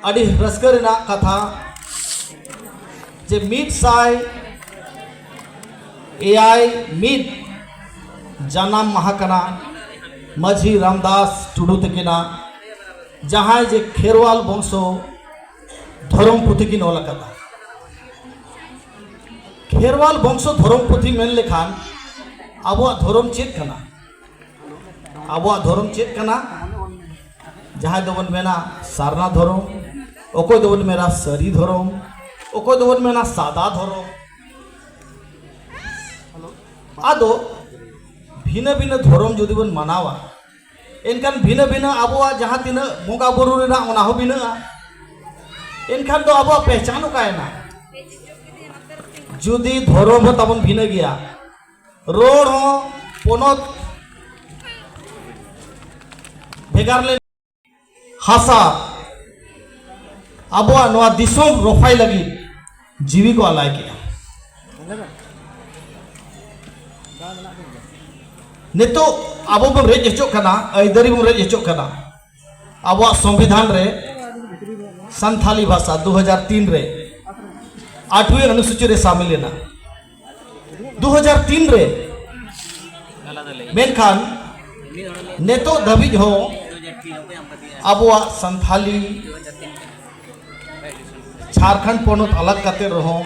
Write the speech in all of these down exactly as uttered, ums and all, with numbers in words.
ᱟᱹᱰᱤ ᱨᱟᱹᱥᱠᱟᱹ ᱨᱮᱱᱟᱜ ᱠᱟᱛᱷᱟ ᱡᱮ ᱢᱤᱫ ᱥᱟᱭ ᱮᱭᱟᱭ ᱢᱤᱫ ᱡᱟᱱᱟᱢ ᱢᱟᱦᱟ ᱠᱟᱱᱟ ᱢᱟᱹᱡᱷᱤ ᱨᱟᱢᱫᱟᱥ ᱴᱩᱰᱩ ᱛᱟᱹᱠᱤᱱᱟᱜ, ᱡᱟᱦᱟᱸᱭ ᱡᱮ ᱠᱷᱮᱨᱣᱟᱞ ᱵᱚᱝᱥᱚ ᱫᱷᱚᱨᱚᱢ ᱯᱩᱛᱷᱤ ᱠᱤᱱ ᱚᱞ ᱟᱠᱟᱫᱟ᱾ ᱠᱷᱮᱨᱣᱟᱞ ᱵᱚᱝᱥᱚ ᱫᱷᱚᱨᱚᱢ ᱯᱩᱛᱷᱤ ᱢᱮᱱ ᱞᱮᱠᱷᱟᱱ ᱟᱵᱚᱣᱟᱜ ᱫᱷᱚᱨᱚᱢ ᱪᱮᱫ ᱠᱟᱱᱟ? ᱟᱵᱚᱣᱟᱜ ᱫᱷᱚᱨᱚᱢ ᱪᱮᱫ ᱠᱟᱱᱟ? ᱡᱟᱦᱟᱸᱭ ᱫᱚᱵᱚᱱ ᱢᱮᱱᱟ ᱥᱟᱨᱱᱟ ᱫᱷᱚᱨᱚᱢ, ᱚᱠᱚᱭ ᱫᱚᱵᱚᱱ ᱢᱮᱱᱟ ᱥᱟᱹᱨᱤ ᱫᱷᱚᱨᱚᱢ, ᱚᱠᱚᱭ ᱫᱚᱵᱚᱱ ᱢᱮᱱᱟ ᱥᱟᱫᱟ ᱫᱷᱚᱨᱚᱢ᱾ ᱟᱫᱚ ᱵᱷᱤᱱᱟᱹ ᱵᱷᱤᱱᱟᱹ ᱫᱷᱚᱨᱚᱢ ᱡᱩᱫᱤ ᱵᱚᱱ ᱢᱟᱱᱟᱣᱟ, ᱮᱱᱠᱷᱟᱱ ᱵᱷᱤᱱᱟᱹ ᱵᱷᱤᱱᱟᱹ ᱟᱵᱚᱣᱟᱜ ᱡᱟᱦᱟᱸ ᱛᱤᱱᱟᱹᱜ ᱵᱚᱸᱜᱟ ᱵᱩᱨᱩ ᱨᱮᱱᱟᱜ, ᱚᱱᱟ ᱦᱚᱸ ᱵᱷᱤᱱᱟᱹᱜᱼᱟ᱾ ᱮᱱᱠᱷᱟᱱ ᱫᱚ ᱟᱵᱚᱣᱟᱜ ᱯᱮᱦᱪᱟᱱ ᱚᱠᱟᱭᱮᱱᱟ? ᱡᱩᱫᱤ ᱫᱷᱚᱨᱚᱢ ᱦᱚᱸ ᱛᱟᱵᱚᱱ ᱵᱷᱤᱱᱟᱹ ᱜᱮᱭᱟ, ᱨᱚᱲ ᱦᱚᱸ ᱯᱚᱱᱚᱛ ᱵᱷᱮᱜᱟᱨ ᱞᱮᱱ ᱦᱟᱥᱟ ᱟᱵᱚᱣᱟᱜ ᱱᱚᱣᱟ ᱫᱤᱥᱚᱢ ᱨᱚᱯᱷᱟᱭ ᱞᱟᱹᱜᱤᱫ ᱡᱤᱣᱤ ᱠᱚ ᱟᱞᱟᱭ ᱠᱮᱫᱟ᱾ ᱱᱤᱛᱚᱜ ᱟᱵᱚ ᱵᱚᱱ ᱨᱮᱡ ᱦᱚᱪᱚᱜ ᱠᱟᱱᱟ, ᱟᱹᱭᱫᱟᱹᱨᱤ ᱵᱚᱱ ᱨᱮᱡ ᱦᱚᱪᱚᱜ ᱠᱟᱱᱟ᱾ ᱟᱵᱚᱣᱟᱜ ᱥᱚᱝᱵᱤᱫᱷᱟᱱ ᱨᱮ ᱥᱟᱱᱛᱷᱟᱞᱤ ᱵᱷᱟᱥᱟ ᱫᱩ ᱦᱟᱡᱟᱨ ᱛᱤᱱ ᱨᱮ ᱟᱴᱷᱣᱤ ᱚᱱᱩᱥᱩᱪᱤ ᱨᱮ ᱥᱟᱢᱤᱞ ᱮᱱᱟ᱾ ᱫᱩ ᱦᱟᱡᱟᱨ ᱛᱤᱱ ᱨᱮ, ᱢᱮᱱᱠᱷᱟᱱ ᱱᱤᱛᱚᱜ ᱫᱷᱟᱹᱵᱤᱡ ᱦᱚᱸ ᱟᱵᱚᱣᱟᱜ ᱥᱟᱱᱛᱷᱟᱞᱤ ᱡᱷᱟᱲᱠᱷᱚᱸᱰ ᱯᱚᱱᱚᱛ ᱟᱞᱟᱜᱽ ᱠᱟᱛᱮ ᱨᱮᱦᱚᱸ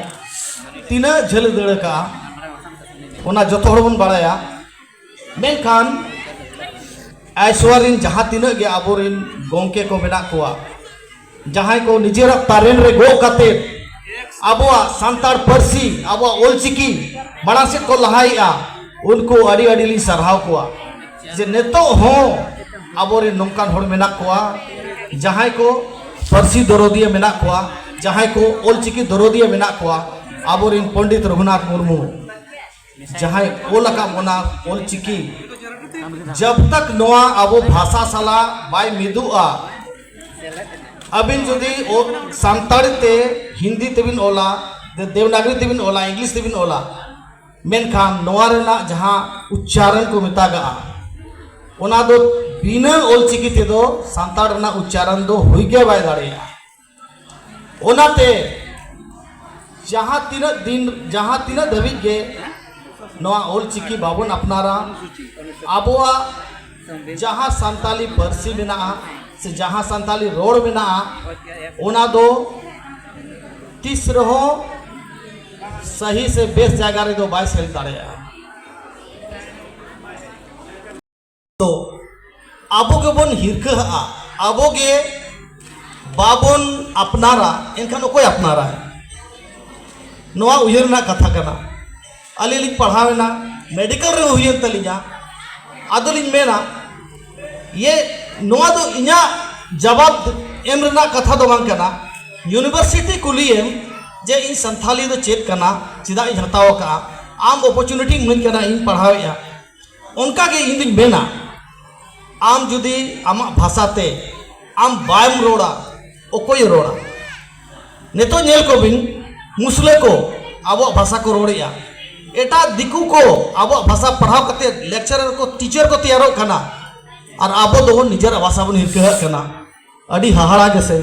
ᱛᱤᱱᱟᱹᱜ ᱡᱷᱟᱹᱞ ᱫᱟᱹᱲ ᱟᱠᱟᱜᱼᱟ, ᱚᱱᱟ ᱡᱚᱛᱚ ᱦᱚᱲ ᱵᱚᱱ ᱵᱟᱲᱟᱭᱟ᱾ ᱢᱮᱱᱠᱷᱟᱱ ᱟᱭᱥᱣᱟ ᱨᱤᱱ ᱡᱟᱦᱟᱸ ᱛᱤᱱᱟᱹᱜ ᱜᱮ ᱟᱵᱚᱨᱤᱱ ᱜᱚᱢᱠᱮ ᱠᱚ ᱢᱮᱱᱟᱜ ᱠᱚᱣᱟ, ᱡᱟᱦᱟᱸᱭ ᱠᱚ ᱱᱤᱡᱮᱨᱟᱜ ᱛᱟᱨᱮᱱ ᱨᱮ ᱜᱚᱜ ᱠᱟᱛᱮ ᱟᱵᱚᱣᱟᱜ ᱥᱟᱱᱛᱟᱲ ᱯᱟᱹᱨᱥᱤ, ᱟᱵᱚᱣᱟᱜ ᱚᱞᱪᱤᱠᱤ ᱢᱟᱲᱟᱝ ᱥᱮᱫ ᱠᱚ ᱞᱟᱦᱟᱭᱮᱜᱼᱟ, ᱩᱱᱠᱩ ᱟᱹᱰᱤ ᱟᱹᱰᱤ ᱞᱤᱧ ᱥᱟᱨᱦᱟᱣ ᱠᱚᱣᱟ᱾ ᱡᱮ ᱱᱤᱛᱚᱜ ᱦᱚᱸ ᱟᱵᱚᱨᱮᱱ ᱱᱚᱝᱠᱟᱱ ᱦᱚᱲ ᱢᱮᱱᱟᱜ ᱠᱚᱣᱟ, ᱡᱟᱦᱟᱸᱭ ᱠᱚ ᱯᱟᱹᱨᱥᱤ ᱫᱚᱨᱚᱫᱤᱭᱟᱹ ᱢᱮᱱᱟᱜ ᱠᱚᱣᱟ, ᱡᱟᱦᱟᱸᱭ ᱠᱚ ᱚᱞᱪᱤᱠᱤ ᱫᱚᱨᱚᱫᱤᱭᱟᱹ ᱢᱮᱱᱟᱜ ᱠᱚᱣᱟ, ᱟᱵᱚᱨᱮᱱ ᱯᱚᱱᱰᱤᱛ ᱨᱚᱜᱷᱩᱱᱟᱛᱷ ᱢᱩᱨᱢᱩ ᱡᱟᱦᱟᱸᱭ ᱚᱞ ᱟᱠᱟᱫ ᱵᱚᱱᱟ ᱚᱞᱪᱤᱠᱤ, ᱡᱟᱵ ᱛᱟᱠ ᱱᱚᱣᱟ ᱟᱵᱚ ᱵᱷᱟᱥᱟ ᱥᱟᱞᱟᱜ ᱵᱟᱭ ᱢᱤᱫᱚᱜᱼᱟ, ᱟᱹᱵᱤᱱ ᱡᱩᱫᱤ ᱚ-, ᱥᱟᱱᱛᱟᱲᱤ ᱛᱮ ᱦᱤᱱᱫᱤ ᱛᱮᱵᱤᱱ ᱚᱞᱟ, ᱫᱮ-, ᱫᱮᱵᱽᱱᱟᱜᱽᱨᱤ ᱛᱮᱵᱤᱱ ᱚᱞᱟ, ᱤᱝᱞᱤᱥ ᱛᱮᱵᱤᱱ ᱚᱞᱟ, ᱢᱮᱱᱠᱷᱟᱱ ᱱᱚᱣᱟ ᱨᱮᱱᱟᱜ ᱡᱟᱦᱟᱸ ᱩᱪᱪᱟᱨᱚᱱ ᱠᱚ ᱢᱮᱛᱟᱜᱟᱜᱼᱟ, ᱚᱱᱟ ᱫᱚ ᱵᱤᱱᱟᱹ ᱚᱞᱪᱤᱠᱤ ᱛᱮᱫᱚ ᱥᱟᱱᱛᱟᱲ ᱨᱮᱱᱟᱜ ᱩᱪᱪᱟᱨᱚᱱ ᱫᱚ ᱦᱩᱭ ᱜᱮ ᱵᱟᱭ ᱫᱟᱲᱮᱭᱟᱜᱼᱟ᱾ ᱚᱱᱟᱛᱮ ᱡᱟᱦᱟᱸ ᱛᱤᱱᱟᱹᱜ ᱫᱤᱱ, ᱡᱟᱦᱟᱸ ᱛᱤᱱᱟᱹᱜ ᱫᱷᱟᱹᱵᱤᱡ ᱜᱮ ᱱᱚᱣᱟ ᱚᱞᱪᱤᱠᱤ ᱵᱟᱵᱚᱱ ᱟᱯᱱᱟᱨᱟ, ᱟᱵᱚᱣᱟᱜ ᱡᱟᱦᱟᱸ ᱥᱟᱱᱛᱟᱞᱤ ᱯᱟᱹᱨᱥᱤ ᱢᱮᱱᱟᱜᱼᱟ ᱥᱮ ᱡᱟᱦᱟᱸ ᱥᱟᱱᱛᱟᱞᱤ ᱨᱚᱲ ᱢᱮᱱᱟᱜᱼᱟ, ᱚᱱᱟ ᱫᱚ ᱛᱤᱥ ᱨᱮᱦᱚᱸ ᱥᱟᱹᱦᱤ ᱥᱮ ᱵᱮᱥ ᱡᱟᱭᱜᱟ ᱨᱮᱫᱚ ᱵᱟᱭ ᱥᱮᱱ ᱫᱟᱲᱮᱭᱟᱜᱼᱟ᱾ ᱛᱚ ᱟᱵᱚ ᱜᱮᱵᱚᱱ ᱦᱤᱨᱠᱟᱹᱦᱟᱜᱼᱟ, ᱟᱵᱚ ᱜᱮ ᱵᱟᱵᱚᱱ ᱟᱯᱱᱟᱨᱟ, ᱮᱱᱠᱷᱟᱱ ᱚᱠᱚᱭ ᱟᱯᱱᱟᱨᱟᱭ? ᱱᱚᱣᱟ ᱩᱭᱦᱟᱹᱨ ᱨᱮᱱᱟᱜ ᱠᱟᱛᱷᱟ ᱠᱟᱱᱟ᱾ ᱟᱹᱞᱤᱧ ᱞᱤᱧ ᱯᱟᱲᱦᱟᱣ ᱮᱱᱟ, ᱢᱮᱰᱤᱠᱮᱞ ᱨᱮ ᱦᱩᱭᱮᱱ ᱛᱟᱹᱞᱤᱧᱟ, ᱟᱫᱚᱞᱤᱧ ᱢᱮᱱᱟ, ᱤᱭᱟᱹ, ᱱᱚᱣᱟ ᱫᱚ ᱤᱧᱟᱹᱜ ᱡᱟᱵᱟᱵ ᱮᱢ ᱨᱮᱱᱟᱜ ᱠᱟᱛᱷᱟ ᱫᱚ ᱵᱟᱝ ᱠᱟᱱᱟ᱾ ᱤᱭᱩᱱᱤᱵᱷᱟᱨᱥᱤᱴᱤ ᱠᱩᱞᱤᱭᱮᱢ ᱡᱮ ᱤᱧ ᱥᱟᱱᱛᱷᱟᱞᱤ ᱫᱚ ᱪᱮᱫ ᱠᱟᱱᱟ, ᱪᱮᱫᱟᱜ ᱤᱧ ᱦᱟᱛᱟᱣ ᱟᱠᱟᱫᱼᱟ, ᱟᱢ ᱚᱯᱚᱨᱪᱩᱱᱤᱴᱤ ᱤᱢᱟᱹᱧ ᱠᱟᱱᱟ, ᱤᱧ ᱯᱟᱲᱦᱟᱣᱮᱫᱼᱟ᱾ ᱚᱱᱠᱟᱜᱮ ᱤᱧ ᱫᱩᱧ ᱢᱮᱱᱟ, ᱟᱢ ᱡᱩᱫᱤ ᱟᱢᱟᱜ ᱵᱷᱟᱥᱟ ᱛᱮ ᱟᱢ ᱵᱟᱢ ᱨᱚᱲᱟ, ᱚᱠᱚᱭᱮ ᱨᱚᱲᱟ? ᱱᱤᱛᱚᱜ ᱧᱮᱞ ᱠᱚᱵᱤᱱ, ᱢᱩᱥᱞᱟᱹ ᱠᱚ ᱟᱵᱚᱣᱟᱜ ᱵᱷᱟᱥᱟ ᱠᱚ ᱨᱚᱲᱮᱫᱼᱟ, ᱮᱴᱟᱜ ᱫᱤᱠᱩ ᱠᱚ ᱟᱵᱚᱣᱟᱜ ᱵᱷᱟᱥᱟ ᱯᱟᱲᱦᱟᱣ ᱠᱟᱛᱮ ᱞᱮᱠᱪᱟᱨᱟᱨ ᱠᱚ, ᱴᱤᱪᱟᱨ ᱠᱚ ᱛᱮᱭᱟᱨᱚᱜ ᱠᱟᱱᱟ, ᱟᱨ ᱟᱵᱚ ᱫᱚᱵᱚᱱ ᱱᱤᱡᱮᱨᱟᱜ ᱵᱷᱟᱥᱟ ᱵᱚᱱ ᱦᱤᱨᱠᱟᱹᱦᱟᱜ ᱠᱟᱱᱟ᱾ ᱟᱹᱰᱤ ᱦᱟᱦᱟᱲᱟ ᱜᱮᱥᱮ᱾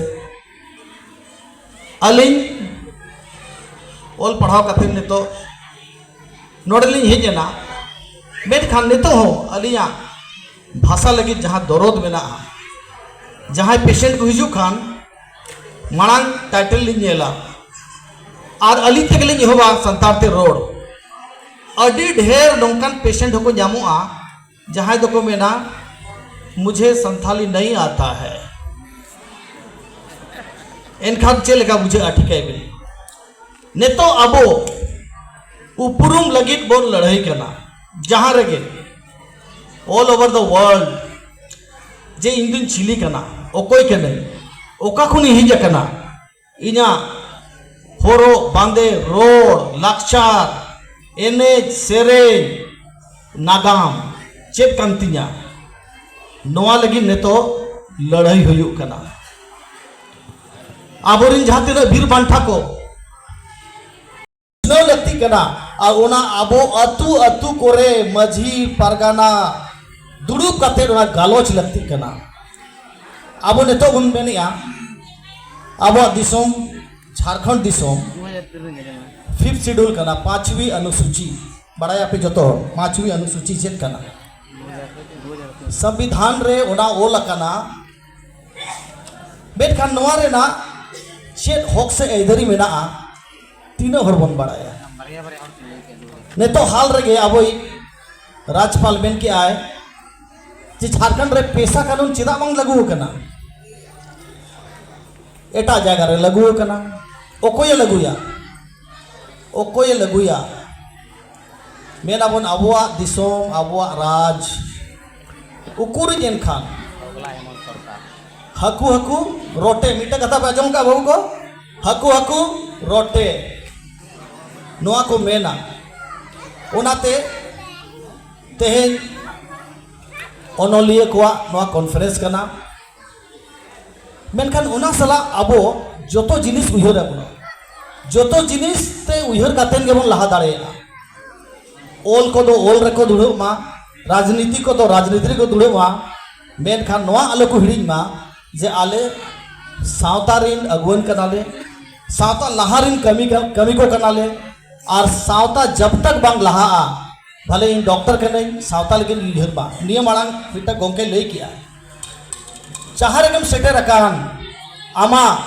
ᱟᱹᱞᱤᱧ ᱚᱞ ᱯᱟᱲᱦᱟᱣ ᱠᱟᱛᱮ ᱱᱤᱛᱚᱜ ᱱᱚᱰᱮ ᱞᱤᱧ ᱦᱮᱡ ᱮᱱᱟ, ᱢᱮᱱᱠᱷᱟᱱ ᱱᱤᱛᱚᱜ ᱦᱚᱸ ᱟᱹᱞᱤᱧᱟᱜ ᱵᱷᱟᱥᱟ ᱞᱟᱹᱜᱤᱫ ᱡᱟᱦᱟᱸ ᱫᱚᱨᱚᱫ ᱢᱮᱱᱟᱜᱼᱟ, ᱡᱟᱦᱟᱸᱭ ᱯᱮᱥᱮᱱᱴ ᱠᱚ ᱦᱤᱡᱩᱜ ᱠᱷᱟᱱ ᱢᱟᱲᱟᱝ ᱴᱟᱭᱴᱮᱞ ᱞᱤᱧ ᱧᱮᱞᱟ ᱟᱨ ᱟᱹᱞᱤᱧ ᱛᱮᱜᱮ ᱞᱤᱧ ᱮᱦᱚᱵᱟ ᱥᱟᱱᱛᱟᱲ ᱛᱮ ᱨᱚᱲ᱾ ᱟᱹᱰᱤ ᱰᱷᱮᱨ ᱱᱚᱝᱠᱟᱱ ᱯᱮᱥᱮᱱᱴ ᱦᱚᱸᱠᱚ ᱧᱟᱢᱚᱜᱼᱟ, ᱡᱟᱦᱟᱸᱭ ᱫᱚᱠᱚ ᱢᱮᱱᱟ, "ᱢᱩᱡᱷᱮ ᱥᱟᱱᱛᱷᱟᱞᱤ ᱱᱟᱦᱤ ᱟᱛᱟ ᱦᱟᱭ᱾" ᱮᱱᱠᱷᱟᱱ ᱪᱮᱫ ᱞᱮᱠᱟ ᱵᱩᱡᱷᱟᱹᱜᱼᱟ, ᱴᱷᱤᱠᱟᱹᱭ ᱵᱤᱱ᱾ ᱱᱤᱛᱚᱜ ᱟᱵᱚ ᱩᱯᱨᱩᱢ ᱞᱟᱹᱜᱤᱫ ᱵᱚᱱ ᱞᱟᱹᱲᱦᱟᱹᱭ ᱠᱟᱱᱟ, ᱡᱟᱦᱟᱸ ᱨᱮᱜᱮ, all over the world, ᱡᱮ ᱤᱧ ᱫᱩᱧ ᱪᱤᱞᱤ ᱠᱟᱱᱟ, ᱚᱠᱚᱭ ᱠᱟᱹᱱᱟᱹᱧ, ᱚᱠᱟ ᱠᱷᱚᱱᱤᱧ ᱦᱮᱡ ᱟᱠᱟᱱᱟ, ᱤᱧᱟᱹᱜ ᱦᱚᱨᱚᱜ ᱵᱟᱸᱫᱮ, ᱨᱚᱲ, ᱞᱟᱠᱪᱟᱨ, ᱮᱱᱮᱡ ᱥᱮᱨᱮᱧ, ᱱᱟᱜᱟᱢ ᱪᱮᱫ ᱠᱟᱱ ᱛᱤᱧᱟ, ᱱᱚᱣᱟ ᱞᱟᱹᱜᱤᱫ ᱱᱤᱛᱚᱜ ᱞᱟᱹᱲᱦᱟᱹᱭ ᱦᱩᱭᱩᱜ ᱠᱟᱱᱟ᱾ ᱟᱵᱚᱨᱮᱱ ᱡᱟᱦᱟᱸ ᱛᱤᱱᱟᱹᱜ ᱵᱤᱨ ᱵᱟᱱᱴᱟ ᱠᱚ ᱩᱪᱷᱱᱟᱹᱣ ᱞᱟᱹᱠᱛᱤᱜ ᱠᱟᱱᱟ, ᱟᱨ ᱚᱱᱟ ᱟᱵᱚ ᱟᱹᱛᱩ ᱟᱹᱛᱩ ᱠᱚᱨᱮ ᱢᱟᱹᱡᱷᱤ ᱯᱟᱨᱜᱟᱱᱟ ᱫᱩᱲᱩᱵ ᱠᱟᱛᱮ ᱚᱱᱟ ᱜᱟᱞᱚᱪ ᱞᱟᱹᱠᱛᱤᱜ ᱠᱟᱱᱟ᱾ ᱟᱵᱚ ᱱᱤᱛᱚᱜ ᱵᱚᱱ ᱢᱮᱱᱮᱜᱼᱟ, ᱟᱵᱚᱣᱟᱜ ᱫᱤᱥᱚᱢ ᱡᱷᱟᱲᱠᱷᱚᱸᱰ ᱫᱤᱥᱚᱢ ᱯᱷᱤᱯᱛᱷ ᱥᱤᱰᱩᱞ ᱠᱟᱱᱟ, ᱯᱟᱸᱪᱣᱤ ᱚᱱᱩᱥᱩᱪᱤ᱾ ᱵᱟᱲᱟᱭᱟᱯᱮ ᱡᱚᱛᱚ ᱦᱚᱲ ᱯᱟᱸᱪᱣᱤ ᱚᱱᱩᱥᱩᱪᱤ ᱪᱮᱫ ᱠᱟᱱᱟ? ᱥᱚᱝᱵᱤᱫᱷᱟᱱ ᱨᱮ ᱚᱱᱟ ᱚᱞ ᱟᱠᱟᱱᱟ, ᱢᱮᱱᱠᱷᱟᱱ ᱱᱚᱣᱟ ᱨᱮᱱᱟᱜ ᱪᱮᱫ ᱦᱚᱠ ᱥᱮ ᱟᱹᱭᱫᱟᱹᱨᱤ ᱢᱮᱱᱟᱜᱼᱟ, ᱛᱤᱱᱟᱹᱜ ᱦᱚᱲ ᱵᱚᱱ ᱵᱟᱲᱟᱭᱟ? ᱱᱤᱛᱚᱜ ᱦᱟᱞ ᱨᱮᱜᱮ ᱟᱵᱚᱭᱤᱡ ᱨᱟᱡᱽᱯᱟᱞ ᱢᱮᱱ ᱠᱮᱜᱼᱟᱭ ᱡᱮ ᱡᱷᱟᱲᱠᱷᱚᱸᱰ ᱨᱮ ᱯᱮᱥᱟ ᱠᱟᱹᱱᱩᱱ ᱪᱮᱫᱟᱜ ᱵᱟᱝ ᱞᱟᱹᱜᱩ ᱟᱠᱟᱱᱟ? ᱮᱴᱟᱜ ᱡᱟᱭᱜᱟ ᱨᱮ ᱞᱟᱹᱜᱩ ᱟᱠᱟᱱᱟ᱾ ᱚᱠᱚᱭᱮ ᱞᱟᱹᱜᱩᱭᱟ? ᱚᱠᱚᱭᱮ ᱞᱟᱹᱜᱩᱭᱟ? ᱢᱮᱱ ᱟᱵᱚᱱ ᱟᱵᱚᱣᱟᱜ ᱫᱤᱥᱚᱢ, ᱟᱵᱚᱣᱟᱜ ᱨᱟᱡᱽ ᱩᱠᱩᱨᱤᱡ ᱮᱱᱠᱷᱟᱱ? ᱦᱟᱹᱠᱩ ᱦᱟᱹᱠᱩ ᱨᱚᱴᱮ, ᱢᱤᱫᱴᱟᱝ ᱠᱟᱛᱷᱟ ᱯᱮ ᱟᱸᱡᱚᱢ ᱠᱟᱜᱼᱟ ᱵᱟᱹᱵᱩ ᱠᱚ? ᱦᱟᱹᱠᱩ ᱦᱟᱹᱠᱩ ᱨᱚᱴᱮ, ᱱᱚᱣᱟ ᱠᱚ ᱢᱮᱱᱟ᱾ ᱚᱱᱟᱛᱮ ᱛᱮᱦᱮᱧ ᱚᱱᱚᱞᱤᱭᱟᱹ ᱠᱚᱣᱟᱜ ᱱᱚᱣᱟ ᱠᱚᱱᱯᱷᱟᱨᱮᱱᱥ ᱠᱟᱱᱟ᱾ ᱢᱮᱱᱠᱷᱟᱱ ᱚᱱᱟ ᱥᱟᱞᱟᱜ ᱟᱵᱚ ᱡᱚᱛᱚ ᱡᱤᱱᱤᱥ ᱩᱭᱦᱟᱹᱨ ᱟᱵᱚᱱᱟ, ᱡᱚᱛᱚ ᱡᱤᱱᱤᱥ ᱛᱮ ᱩᱭᱦᱟᱹᱨ ᱠᱟᱛᱮᱫ ᱜᱮᱵᱚᱱ ᱞᱟᱦᱟ ᱫᱟᱲᱮᱭᱟᱜᱼᱟ᱾ ᱚᱞ ᱠᱚᱫᱚ ᱚᱞ ᱨᱮᱠᱚ ᱫᱩᱲᱩᱵ ᱢᱟ, ᱨᱟᱡᱽᱱᱤᱛᱤ ᱠᱚᱫᱚ ᱨᱟᱡᱽᱱᱤᱛᱤ ᱨᱮᱠᱚ ᱫᱩᱲᱩᱵ ᱢᱟ, ᱢᱮᱱᱠᱷᱟᱱ ᱱᱚᱣᱟ ᱟᱞᱚ ᱠᱚ ᱦᱤᱲᱤᱧ ᱢᱟ ᱡᱮ ᱟᱞᱮ ᱥᱟᱶᱛᱟ ᱨᱤᱱ ᱟᱹᱜᱩᱣᱟᱹᱱ ᱠᱟᱱᱟᱞᱮ, ᱥᱟᱶᱛᱟ ᱞᱟᱦᱟ ᱨᱤᱱ ᱠᱟᱹᱢᱤ ᱠᱟ-, ᱠᱟᱹᱢᱤ ᱠᱚ ᱠᱟᱱᱟᱞᱮ, ᱟᱨ ᱥᱟᱶᱛᱟ ᱡᱟᱵ ᱛᱟᱠ ᱵᱟᱝ ᱞᱟᱦᱟᱜᱼᱟ, ᱵᱷᱟᱞᱮ ᱤᱧ ᱰᱚᱠᱴᱚᱨ ᱠᱟᱹᱱᱟᱹᱧ, ᱥᱟᱶᱛᱟ ᱞᱟᱹᱜᱤᱫ ᱤᱧ ᱩᱭᱦᱟᱹᱨ ᱢᱟ᱾ ᱱᱤᱭᱟᱹ ᱢᱟᱲᱟᱝ ᱢᱤᱫᱴᱟᱝ ᱜᱚᱢᱠᱮ ᱞᱟᱹᱭ ᱠᱮᱜᱼᱟ, ᱡᱟᱦᱟᱸ ᱨᱮᱜᱮᱢ ᱥᱮᱴᱮᱨ ᱟᱠᱟᱱ, ᱟᱢᱟᱜ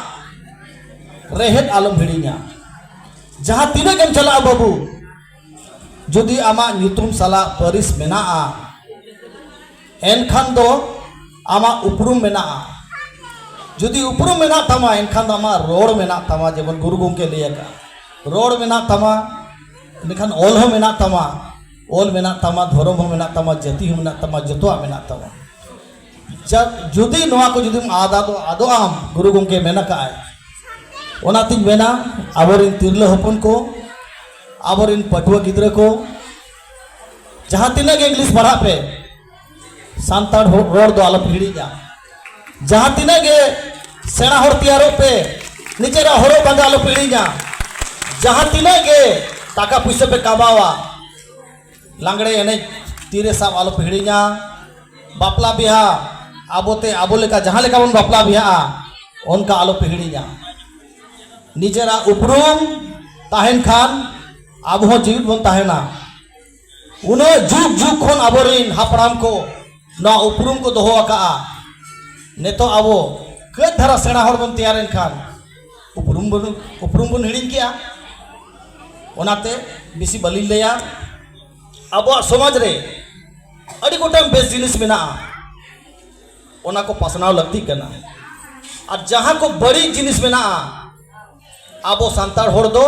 ᱨᱮᱦᱮᱫ ᱟᱞᱚᱢ ᱦᱤᱲᱤᱧᱟ᱾ ᱡᱟᱦᱟᱸ ᱛᱤᱱᱟᱹᱜ ᱜᱮᱢ ᱪᱟᱞᱟᱜᱼᱟ ᱵᱟᱹᱵᱩ, ᱡᱩᱫᱤ ᱟᱢᱟᱜ ᱧᱩᱛᱩᱢ ᱥᱟᱞᱟᱜ ᱯᱟᱹᱨᱤᱥ ᱢᱮᱱᱟᱜᱼᱟ, ᱮᱱᱠᱷᱟᱱ ᱫᱚ ᱟᱢᱟᱜ ᱩᱯᱨᱩᱢ ᱢᱮᱱᱟᱜᱼᱟ᱾ ᱡᱩᱫᱤ ᱩᱯᱨᱩᱢ ᱢᱮᱱᱟᱜ ᱛᱟᱢᱟ, ᱮᱱᱠᱷᱟᱱ ᱫᱚ ᱟᱢᱟᱜ ᱨᱚᱲ ᱢᱮᱱᱟᱜ ᱛᱟᱢᱟ᱾ ᱡᱮᱢᱚᱱ ᱜᱩᱨᱩ ᱜᱚᱢᱠᱮ ᱞᱟᱹᱭ ᱟᱠᱟᱫᱼᱟ, ᱨᱚᱲ ᱢᱮᱱᱟᱜ ᱛᱟᱢᱟ, ᱮᱱᱠᱷᱟᱱ ᱚᱞ ᱦᱚᱸ ᱢᱮᱱᱟᱜ ᱛᱟᱢᱟ, ᱚᱞ ᱢᱮᱱᱟᱜ ᱛᱟᱢᱟ, ᱫᱷᱚᱨᱚᱢ ᱦᱚᱸ ᱢᱮᱱᱟᱜ ᱛᱟᱢᱟ, ᱡᱟᱹᱛᱤ ᱦᱚᱸ ᱢᱮᱱᱟᱜ ᱛᱟᱢᱟ, ᱡᱚᱛᱚᱣᱟᱜ ᱢᱮᱱᱟᱜ ᱛᱟᱢᱟ᱾ ᱡᱟ-, ᱡᱩᱫᱤ ᱱᱚᱣᱟ ᱠᱚ ᱡᱩᱫᱤᱢ ᱟᱫᱟ, ᱟᱫᱚ ᱟᱫᱚᱜ ᱟᱢ, ᱜᱩᱨᱩ ᱜᱚᱢᱠᱮ ᱢᱮᱱ ᱟᱠᱟᱫᱼᱟᱭ᱾ ᱚᱱᱟᱛᱤᱧ ᱢᱮᱱᱟ, ᱟᱵᱚᱨᱮᱱ ᱛᱤᱨᱞᱟᱹ ᱦᱚᱯᱚᱱ ᱠᱚ, ᱟᱵᱚᱨᱮᱱ ᱯᱟᱹᱴᱷᱩᱣᱟᱹ ᱜᱤᱫᱽᱨᱟᱹ ᱠᱚ, ᱡᱟᱦᱟᱸ ᱛᱤᱱᱟᱹᱜ ᱜᱮ ᱤᱝᱞᱤᱥ ᱯᱟᱲᱦᱟᱜ ᱯᱮ, ᱥᱟᱱᱛᱟᱲ ᱦᱚ-, ᱨᱚᱲ ᱫᱚ ᱟᱞᱚᱯᱮ ᱦᱤᱲᱤᱧᱟ᱾ ᱡᱟᱦᱟᱸ ᱛᱤᱱᱟᱹᱜ ᱜᱮ ᱥᱮᱬᱟ ᱦᱚᱲ ᱛᱮᱭᱟᱨᱚᱜ ᱯᱮ, ᱱᱤᱡᱮᱨᱟᱜ ᱦᱚᱨᱚᱜ ᱵᱟᱸᱫᱮ ᱟᱞᱚᱯᱮ ᱦᱤᱲᱤᱧᱟ᱾ ᱡᱟᱦᱟᱸ ᱛᱤᱱᱟᱹᱜ ᱜᱮ ᱴᱟᱠᱟ ᱯᱩᱭᱥᱟᱹ ᱯᱮ ᱠᱟᱢᱟᱣᱟ, ᱞᱟᱜᱽᱲᱮ ᱮᱱᱮᱡ ᱛᱤᱨᱮ ᱥᱟᱵ ᱟᱞᱚᱯᱮ ᱦᱤᱲᱤᱧᱟ᱾ ᱵᱟᱯᱞᱟ ᱵᱤᱦᱟ ᱟᱵᱚᱛᱮ, ᱟᱵᱚ ᱞᱮᱠᱟ ᱡᱟᱦᱟᱸ ᱞᱮᱠᱟ ᱵᱚᱱ ᱵᱟᱯᱞᱟ ᱵᱤᱦᱟᱜᱼᱟ, ᱚᱱᱠᱟ ᱟᱞᱚᱯᱮ ᱦᱤᱲᱤᱧᱟ᱾ ᱱᱤᱡᱮᱨᱟᱜ ᱩᱯᱨᱩᱢ ᱛᱟᱦᱮᱱ ᱠᱷᱟᱱ ᱟᱵᱚ ᱦᱚᱸ ᱡᱤᱣᱤᱫ ᱵᱚᱱ ᱛᱟᱦᱮᱱᱟ᱾ ᱩᱱᱟᱹᱜ ᱡᱩᱜᱽ ᱡᱩᱜᱽ ᱠᱷᱚᱱ ᱟᱵᱚᱨᱤᱱ ᱦᱟᱯᱲᱟᱢ ᱠᱚ ᱱᱚᱣᱟ ᱩᱯᱨᱩᱢ ᱠᱚ ᱫᱚᱦᱚ ᱟᱠᱟᱫᱼᱟ᱾ ᱱᱤᱛᱚᱜ ᱟᱵᱚ ᱠᱟᱹᱡ ᱫᱷᱟᱨᱟ ᱥᱮᱬᱟ ᱦᱚᱲ ᱵᱚᱱ ᱛᱮᱭᱟᱨᱮᱱ ᱠᱷᱟᱱ ᱩᱯᱨᱩᱢ ᱵᱚᱱ, ᱩᱯᱨᱩᱢ ᱵᱚᱱ ᱦᱤᱲᱤᱧ ᱠᱮᱜᱼᱟ᱾ ᱚᱱᱟᱛᱮ ᱵᱮᱥᱤ ᱵᱟᱹᱞᱤᱧ ᱞᱟᱹᱭᱟ᱾ ᱟᱵᱚᱣᱟᱜ ᱥᱚᱢᱟᱡᱽ ᱨᱮ ᱟᱹᱰᱤ ᱜᱚᱴᱟᱝ ᱵᱮᱥ ᱡᱤᱱᱤᱥ ᱢᱮᱱᱟᱜᱼᱟ, ᱚᱱᱟ ᱠᱚ ᱯᱟᱥᱱᱟᱣ ᱞᱟᱹᱠᱛᱤᱜ ᱠᱟᱱᱟ᱾ ᱟᱨ ᱡᱟᱦᱟᱸ ᱠᱚ ᱵᱟᱹᱲᱤᱡ ᱡᱤᱱᱤᱥ ᱢᱮᱱᱟᱜᱼᱟ, ᱟᱵᱚ ᱥᱟᱱᱛᱟᱲ ᱦᱚᱲ ᱫᱚ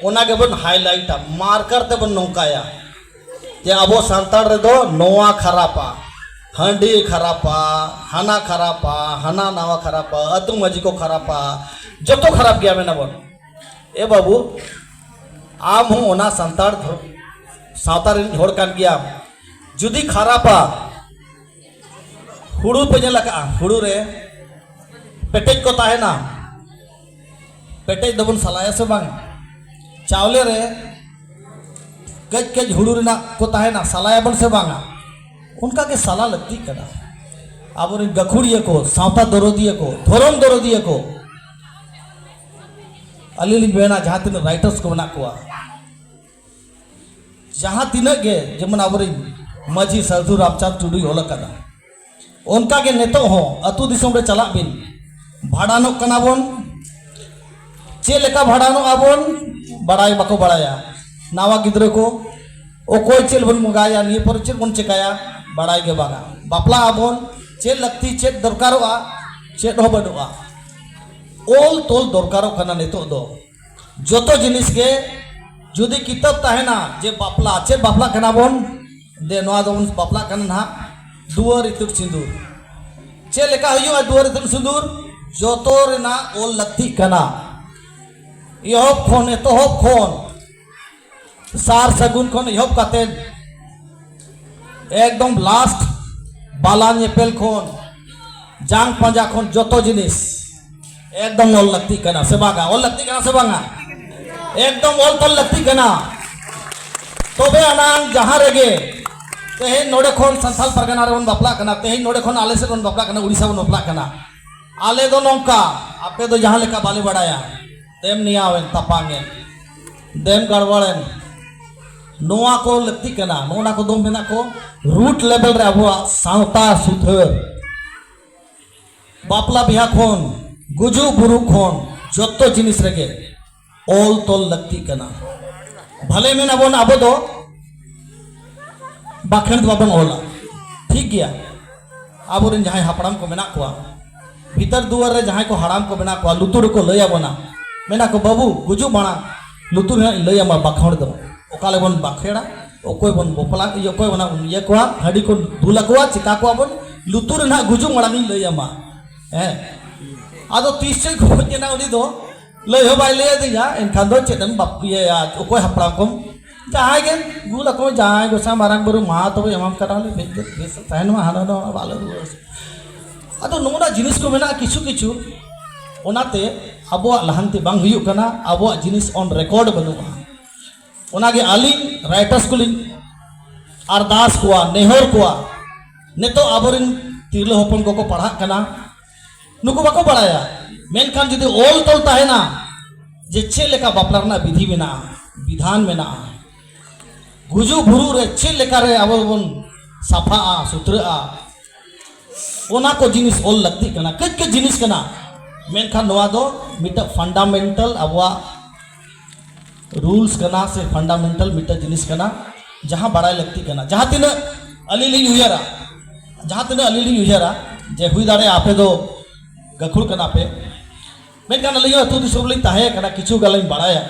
ᱚᱱᱟ ᱜᱮᱵᱚᱱ ᱦᱟᱭᱞᱟᱭᱤᱴᱟ, ᱢᱟᱨᱠᱟᱨ ᱛᱮᱵᱚᱱ ᱱᱚᱝᱠᱟᱭᱟ ᱡᱮ ᱟᱵᱚ ᱥᱟᱱᱛᱟᱲ ᱨᱮᱫᱚ ᱱᱚᱣᱟ ᱠᱷᱟᱨᱟᱯᱟ, ᱦᱟᱺᱰᱤ ᱠᱷᱟᱨᱟᱯᱟ, ᱦᱟᱱᱟ ᱠᱷᱟᱨᱟᱯᱟ, ᱦᱟᱱᱟ ᱱᱟᱣᱟ ᱠᱷᱟᱨᱟᱯᱟ, ᱟᱹᱛᱩ ᱢᱟᱹᱡᱷᱤ ᱠᱚ ᱠᱷᱟᱨᱟᱯᱟ, ᱡᱚᱛᱚ ᱠᱷᱟᱨᱟᱯ ᱜᱮᱭᱟ ᱢᱮᱱᱟᱵᱚᱱ᱾ ᱮ ᱵᱟᱹᱵᱩ, ᱟᱢ ᱦᱚᱸ ᱚᱱᱟ ᱥᱟᱱᱛᱟᱲ ᱫᱷᱚ-, ᱥᱟᱶᱛᱟ ᱨᱮᱱ ᱦᱚᱲ ᱠᱟᱱ ᱜᱮᱭᱟᱢ᱾ ᱡᱩᱫᱤ ᱠᱷᱟᱨᱟᱯᱟ, ᱦᱩᱲᱩ ᱯᱮ ᱧᱮᱞ ᱟᱠᱟᱫᱼᱟ, ᱦᱩᱲᱩ ᱨᱮ ᱯᱮᱴᱮᱡ ᱠᱚ ᱛᱟᱦᱮᱱᱟ, ᱯᱮᱴᱮᱡ ᱫᱚᱵᱚᱱ ᱥᱟᱞᱟᱭᱟ ᱥᱮ ᱵᱟᱝ? ᱪᱟᱣᱞᱮ ᱨᱮ ᱠᱟᱹᱡ ᱠᱟᱹᱡ ᱦᱩᱲᱩ ᱨᱮᱱᱟᱜ ᱠᱚ ᱛᱟᱦᱮᱱᱟ, ᱥᱟᱞᱟᱭᱟᱵᱚᱱ ᱥᱮ ᱵᱟᱝᱟ? ᱚᱱᱠᱟ ᱜᱮ ᱥᱟᱞᱟ ᱞᱟᱹᱠᱛᱤᱜ ᱠᱟᱱᱟ᱾ ᱟᱵᱚᱨᱮᱱ ᱜᱟᱹᱠᱷᱩᱲᱤᱭᱟᱹ ᱠᱚ, ᱥᱟᱶᱛᱟ ᱫᱚᱨᱚᱫᱤᱭᱟᱹ ᱠᱚ, ᱫᱷᱚᱨᱚᱢ ᱫᱚᱨᱚᱫᱤᱭᱟᱹ ᱠᱚ, ᱟᱹᱞᱤᱧ ᱞᱤᱧ ᱢᱮᱱᱟ ᱡᱟᱦᱟᱸ ᱛᱤᱱᱟᱹᱜ ᱨᱟᱭᱴᱟᱨᱥ ᱠᱚ ᱢᱮᱱᱟᱜ ᱠᱚᱣᱟ, ᱡᱟᱦᱟᱸ ᱛᱤᱱᱟᱹᱜ ᱜᱮ, ᱡᱮᱢᱚᱱ ᱟᱵᱚᱨᱮᱱ ᱢᱟᱹᱡᱷᱤ ᱥᱟᱹᱫᱷᱩ ᱨᱟᱢᱪᱟᱸᱫᱽ ᱴᱩᱰᱩᱭ ᱚᱞ ᱟᱠᱟᱫᱟ, ᱚᱱᱠᱟ ᱜᱮ ᱱᱤᱛᱚᱜ ᱦᱚᱸ ᱟᱹᱛᱩ ᱫᱤᱥᱚᱢ ᱨᱮ ᱪᱟᱞᱟᱜ ᱵᱤᱱ, ᱵᱷᱟᱸᱰᱟᱱᱚᱜ ᱠᱟᱱᱟ ᱵᱚᱱ, ᱪᱮᱫ ᱞᱮᱠᱟ ᱵᱷᱟᱸᱰᱟᱱᱚᱜ ᱟᱵᱚᱱ ᱵᱟᱲᱟᱭ ᱵᱟᱠᱚ ᱵᱟᱲᱟᱭᱟ᱾ ᱱᱟᱣᱟ ᱜᱤᱫᱽᱨᱟᱹ ᱠᱚ ᱚᱠᱚᱭ ᱪᱮᱫ ᱵᱚᱱ ᱵᱚᱸᱜᱟᱭᱟ, ᱱᱤᱭᱟᱹ ᱯᱚᱨᱮ ᱪᱮᱫ ᱵᱚᱱ ᱪᱮᱠᱟᱭᱟ, ᱵᱟᱲᱟᱭ ᱜᱮ ᱵᱟᱝᱟ᱾ ᱵᱟᱯᱞᱟᱜ ᱟᱵᱚᱱ, ᱪᱮᱫ ᱞᱟᱹᱠᱛᱤ, ᱪᱮᱫ ᱫᱚᱨᱠᱟᱨᱚᱜᱼᱟ, ᱪᱮᱫ ᱦᱚᱸ ᱵᱟᱹᱱᱩᱜᱼᱟ᱾ ᱚᱞ ᱛᱚᱞ ᱫᱚᱨᱠᱟᱨᱚᱜ ᱠᱟᱱᱟ ᱱᱤᱛᱚᱜ ᱫᱚ᱾ ᱡᱚᱛᱚ ᱡᱤᱱᱤᱥ ᱜᱮ ᱡᱩᱫᱤ ᱠᱤᱛᱟᱹᱵ ᱛᱟᱦᱮᱱᱟ ᱡᱮ ᱵᱟᱯᱞᱟ, ᱪᱮᱫ ᱵᱟᱯᱞᱟᱜ ᱠᱟᱱᱟ ᱵᱚᱱ, ᱫᱮ ᱱᱚᱣᱟ ᱫᱚᱵᱚᱱ ᱵᱟᱯᱞᱟᱜ ᱠᱟᱱᱟ ᱱᱟᱦᱟᱜ ᱫᱩᱣᱟᱹᱨ ᱤᱛᱩᱫ ᱥᱤᱸᱫᱩᱨ᱾ ᱪᱮᱫ ᱞᱮᱠᱟ ᱦᱩᱭᱩᱜᱼᱟ ᱫᱩᱣᱟᱹᱨ ᱤᱛᱩᱫ ᱥᱤᱸᱫᱩᱨ? ᱡᱚᱛᱚ ᱨᱮᱱᱟᱜ ᱚᱞ ᱞᱟᱹᱠᱛᱤᱜ ᱠᱟᱱᱟ᱾ ᱮᱦᱚᱵ ᱠᱷᱚᱱ, ᱮᱛᱚᱦᱚᱵ ᱠᱷᱚᱱ, ᱥᱟᱨ ᱥᱟᱹᱜᱩᱱ ᱠᱷᱚᱱ ᱮᱦᱚᱵ ᱠᱟᱛᱮ ᱮᱠᱫᱚᱢ ᱞᱟᱥᱴ ᱵᱟᱞᱟ ᱧᱮᱯᱮᱞ ᱠᱷᱚᱱ, ᱡᱟᱝ ᱯᱟᱸᱡᱟ ᱠᱷᱚᱱ, ᱡᱚᱛᱚ ᱡᱤᱱᱤᱥ ᱮᱠᱫᱚᱢ ᱚᱞ ᱞᱟᱹᱠᱛᱤᱜ ᱠᱟᱱᱟ ᱥᱮ ᱵᱟᱝᱟ? ᱚᱞ ᱞᱟᱹᱠᱛᱤᱜ ᱠᱟᱱᱟ ᱥᱮ ᱵᱟᱝᱟ? ᱮᱠᱫᱚᱢ ᱚᱞ ᱛᱚᱞ ᱞᱟᱹᱠᱛᱤᱜ ᱠᱟᱱᱟ᱾ ᱛᱚᱵᱮ ᱟᱱᱟᱝ ᱡᱟᱦᱟᱸ ᱨᱮᱜᱮ ᱛᱮᱦᱮᱧ ᱱᱚᱰᱮ ᱠᱷᱚᱱ ᱥᱟᱱᱛᱟᱞ ᱯᱟᱨᱜᱟᱱᱟ ᱨᱮᱵᱚᱱ ᱵᱟᱯᱞᱟᱜ ᱠᱟᱱᱟ, ᱛᱮᱦᱮᱧ ᱱᱚᱰᱮ ᱠᱷᱚᱱ ᱟᱞᱮ ᱥᱮᱫ ᱵᱚᱱ ᱵᱟᱯᱞᱟᱜ ᱠᱟᱱᱟ, ᱩᱲᱤᱥᱥᱟ ᱵᱚᱱ ᱵᱟᱯᱞᱟᱜ ᱠᱟᱱᱟ, ᱟᱞᱮ ᱫᱚ ᱱᱚᱝᱠᱟ, ᱟᱯᱮ ᱫᱚ ᱡᱟᱦᱟᱸ ᱞᱮᱠᱟ ᱵᱟᱞᱮ ᱵᱟᱲᱟᱭᱟ, ᱫᱮᱢ ᱱᱮᱭᱟᱣᱮᱱ, ᱛᱟᱯᱟᱝᱮᱱ, ᱫᱮᱢ ᱜᱟᱲᱵᱟᱲᱮᱱ, ᱱᱚᱣᱟ ᱠᱚ ᱞᱟᱹᱠᱛᱤᱜ ᱠᱟᱱᱟ᱾ ᱱᱚᱜᱼᱚ ᱱᱟ ᱠᱚᱫᱚ ᱢᱮᱱᱟᱜ ᱠᱚ ᱨᱩᱴ ᱞᱮᱵᱮᱞ ᱨᱮ ᱟᱵᱚᱣᱟᱜ ᱥᱟᱶᱛᱟ ᱥᱩᱫᱷᱟᱹᱨ, ᱵᱟᱯᱞᱟ ᱵᱤᱦᱟ ᱠᱷᱚᱱ, ᱜᱩᱡᱩᱜ ᱵᱩᱨᱩ ᱠᱷᱚᱱ, ᱡᱚᱛᱚ ᱡᱤᱱᱤᱥ ᱨᱮᱜᱮ ᱚᱞ ᱛᱚᱞ ᱞᱟᱹᱠᱛᱤᱜ ᱠᱟᱱᱟ᱾ ᱵᱷᱟᱞᱮ ᱢᱮᱱ ᱟᱵᱚᱱ ᱟᱵᱚ ᱫᱚ ᱵᱟᱠᱷᱮᱬ ᱫᱚ ᱵᱟᱵᱚᱱ ᱚᱞᱟ, ᱴᱷᱤᱠ ᱜᱮᱭᱟ᱾ ᱟᱵᱚᱨᱮᱱ ᱡᱟᱦᱟᱸᱭ ᱦᱟᱯᱲᱟᱢ ᱠᱚ ᱢᱮᱱᱟᱜ ᱠᱚᱣᱟ, ᱵᱷᱤᱛᱟᱹᱨ ᱫᱩᱣᱟᱹᱨ ᱨᱮ ᱡᱟᱦᱟᱸᱭ ᱠᱚ ᱦᱟᱲᱟᱢ ᱠᱚ ᱢᱮᱱᱟᱜ ᱠᱚᱣᱟ, ᱞᱩᱛᱩᱨ ᱨᱮᱠᱚ ᱞᱟᱹᱭ ᱟᱵᱚᱱᱟ, ᱢᱮᱱᱟ ᱠᱚ, "ᱵᱟᱹᱵᱩ, ᱜᱩᱡᱩᱜ ᱢᱟᱲᱟᱝ ᱞᱩᱛᱩᱨ ᱨᱮ ᱦᱟᱸᱜ ᱤᱧ ᱞᱟᱹᱭ ᱟᱢᱟ ᱵᱟᱠᱷᱮᱬ ᱫᱚ, ᱚᱠᱟ ᱞᱮᱵᱚᱱ ᱵᱟᱠᱷᱮᱬᱟ, ᱚᱠᱚᱭ ᱵᱚᱱ ᱵᱟᱯᱞᱟ, ᱤᱭᱟᱹ, ᱚᱠᱚᱭ ᱵᱚᱱ ᱤᱭᱟᱹ ᱠᱚᱣᱟ, ᱦᱟᱺᱰᱤ ᱠᱚ ᱫᱩᱞ ᱟᱠᱚᱣᱟ, ᱪᱮᱠᱟ ᱠᱚᱣᱟ ᱵᱚᱱ, ᱞᱩᱛᱩᱨ ᱨᱮ ᱦᱟᱸᱜ ᱜᱩᱡᱩᱜ ᱢᱟᱲᱟᱝ ᱤᱧ ᱞᱟᱹᱭ ᱟᱢᱟ᱾" ᱦᱮᱸ, ᱟᱫᱚ ᱛᱤᱥ ᱪᱚᱭ ᱜᱚᱡ ᱮᱱᱟ ᱩᱱᱤ ᱫᱚ, ᱞᱟᱹᱭ ᱦᱚᱸ ᱵᱟᱭ ᱞᱟᱹᱭ ᱟᱹᱫᱤᱧᱟ᱾ ᱮᱱᱠᱷᱟᱱ ᱫᱚ ᱪᱮᱫ ᱮᱢ ᱵᱟᱯ-, ᱤᱭᱟᱹᱭᱟ? ᱚᱠᱚᱭ ᱦᱟᱯᱲᱟᱢ ᱠᱚᱢ, ᱡᱟᱦᱟᱸᱭ ᱜᱮ ᱜᱩᱞ ᱟᱠᱚ, ᱡᱟᱦᱟᱸᱭ ᱜᱚᱸᱥᱟᱭ ᱢᱟᱨᱟᱝ ᱵᱩᱨᱩ, ᱢᱟ ᱛᱚᱵᱮ ᱮᱢᱟᱢ ᱠᱟᱱᱟ ᱞᱮ, ᱵᱮᱥ, ᱵᱮᱥ ᱛᱟᱦᱮᱱ ᱢᱟ, ᱦᱟᱱᱟ ᱱᱚᱣᱟ ᱵᱟᱞᱮ ᱨᱩᱣᱟᱹᱲ᱾ ᱟᱫᱚ ᱱᱚᱜᱼᱚ ᱱᱟ ᱡᱤᱱᱤᱥ ᱠᱚ ᱢᱮᱱᱟᱜᱼᱟ ᱠᱤᱪᱷᱩ ᱠᱤᱪᱷᱩ, ᱚᱱᱟᱛᱮ ᱟᱵᱚᱣᱟᱜ ᱞᱟᱦᱟᱱᱛᱤ ᱵᱟᱝ ᱦᱩᱭᱩᱜ ᱠᱟᱱᱟ, ᱟᱵᱚᱣᱟᱜ ᱡᱤᱱᱤᱥ on record ᱵᱟᱹᱱᱩᱜᱼᱟ᱾ ᱚᱱᱟᱜᱮ ᱟᱹᱞᱤᱧ ᱨᱟᱭᱴᱟᱨᱥ ᱠᱚᱞᱤᱧ ᱟᱨᱫᱟᱥ ᱠᱚᱣᱟ, ᱱᱮᱦᱚᱨ ᱠᱚᱣᱟ, ᱱᱤᱛᱚᱜ ᱟᱵᱚᱨᱮᱱ ᱛᱤᱨᱞᱟᱹ ᱦᱚᱯᱚᱱ ᱠᱚᱠᱚ ᱯᱟᱲᱦᱟᱜ ᱠᱟᱱᱟ, ᱱᱩᱠᱩ ᱵᱟᱠᱚ ᱵᱟᱲᱟᱭᱟ᱾ ᱢᱮᱱᱠᱷᱟᱱ ᱡᱩᱫᱤ ᱚᱞ ᱛᱚᱞ ᱛᱟᱦᱮᱱᱟ ᱡᱮ ᱪᱮᱫ ᱞᱮᱠᱟ ᱵᱟᱯᱞᱟ ᱨᱮᱱᱟᱜ ᱵᱤᱫᱷᱤ ᱢᱮᱱᱟᱜᱼᱟ, ᱵᱤᱫᱷᱟᱱ ᱢᱮᱱᱟᱜᱼᱟ, ᱜᱩᱡᱩᱜ ᱵᱩᱨᱩᱜ ᱨᱮ ᱪᱮᱫ ᱞᱮᱠᱟᱨᱮ ᱟᱵᱚ ᱵᱚᱱ ᱥᱟᱯᱷᱟᱜᱼᱟ, ᱥᱩᱛᱨᱟᱹᱜᱼᱟ, ᱚᱱᱟ ᱠᱚ ᱡᱤᱱᱤᱥ ᱚᱞ ᱞᱟᱹᱠᱛᱤᱜ ᱠᱟᱱᱟ, ᱠᱟᱹᱡ ᱠᱟᱹᱡ ᱡᱤᱱᱤᱥ ᱠᱟᱱᱟ᱾ ᱢᱮᱱᱠᱷᱟᱱ ᱱᱚᱣᱟ ᱫᱚ ᱢᱤᱫᱴᱟᱝ ᱯᱷᱟᱱᱰᱟᱢᱮᱱᱴᱟᱞ ᱟᱵᱚᱣᱟᱜ ᱨᱩᱞᱥ ᱠᱟᱱᱟ ᱥᱮ ᱯᱷᱟᱱᱰᱟᱢᱮᱱᱴᱟᱞ ᱢᱤᱫᱴᱟᱝ ᱡᱤᱱᱤᱥ ᱠᱟᱱᱟ, ᱡᱟᱦᱟᱸ ᱵᱟᱲᱟᱭ ᱞᱟᱹᱠᱛᱤ ᱠᱟᱱᱟ᱾ ᱡᱟᱦᱟᱸ ᱛᱤᱱᱟᱹᱜ ᱟᱹᱞᱤᱧ ᱞᱤᱧ ᱩᱭᱦᱟᱹᱨᱟ, ᱡᱟᱦᱟᱸ ᱛᱤᱱᱟᱹᱜ ᱟᱹᱞᱤᱧ ᱞᱤᱧ ᱩᱭᱦᱟᱹᱨᱟ ᱡᱮ ᱦᱩᱭ ᱫᱟᱲᱮᱭᱟᱜᱼᱟ ᱟᱯᱮ ᱫᱚ ᱜᱟᱹᱠᱷᱩᱲ ᱠᱟᱱᱟ ᱯᱮ, ᱢᱮᱱᱠᱷᱟᱱ ᱟᱹᱞᱤᱧ ᱦᱚᱸ ᱟᱹᱛᱩ ᱫᱤᱥᱚᱢ ᱨᱮᱞᱤᱧ ᱛᱟᱦᱮᱸ ᱠᱟᱱᱟ, ᱠᱤᱪᱷᱩ ᱜᱟᱱ ᱞᱤᱧ ᱵᱟᱲᱟᱭᱟ᱾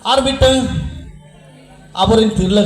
ᱟᱨ ᱢᱤᱫᱴᱟᱝ ᱟᱵᱚᱨᱮᱱ ᱛᱤᱨᱞᱟᱹ